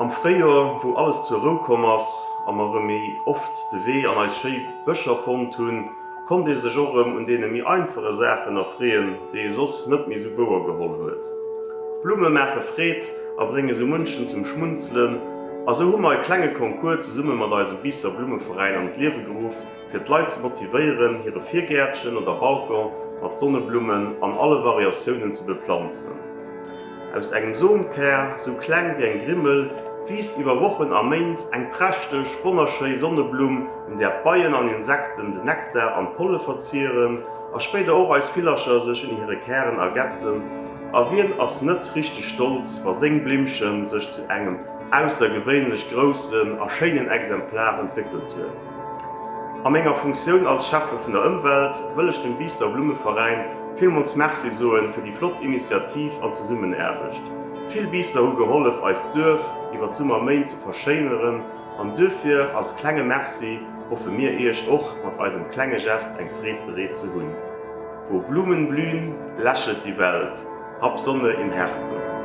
Am Fréijoer, wou alles zur Rou komm ass a mer erëm méi oft de Wee an eis schéi Bëscher fonnt hunn, konnt ee sech och erëm un deene méi einfache Saachen erfreeën, déi ee soss net méi sou wouer geholl huet. Blumme maache Freed a brénge sou munchen zum Schmunzelen a sou hu mer e klenge Concours zesumme mat eisem Biisser Blummeveräin an d'Liewe geruff, fir d'Leit ze motivéieren, hire Virgäertchen oder Balcon mat Sonneblummen an alle Variatiounen ze beplanzen. Aus engem Somkär, sou kleng wéi eng Grimmel, wiisst iwwer Wochen a Méint eng prächteg, wonnerschéi Sonneblumm, un där d'Beien an Insekten den Nektar an d'Polle verzieren a spéider och eis Villercher sech un hire Kären ergetzen. A wien ass net richteg stolz, wa seng Blimmchen sech zu engem aussergewéinlech groussen a schéinen Exemplar entwéckelt huet? A menger Funktioun als Schäffe vun der Ëmwelt wëll ech dem Biisser Blummeveräin villmools Merci soen fir déi flott Initiativ an Zesummenaarbecht. Vill Biisser hu gehollef eist Duerf iwwer d'Summerméint ze verschéineren an duerfir als klenge Merci hoffe mir Iech och mat eisem klenge Gest eng Freed bereet ze hunn. Wo Blumen blühen, lächelt die Welt, hab Sonne im Herzen.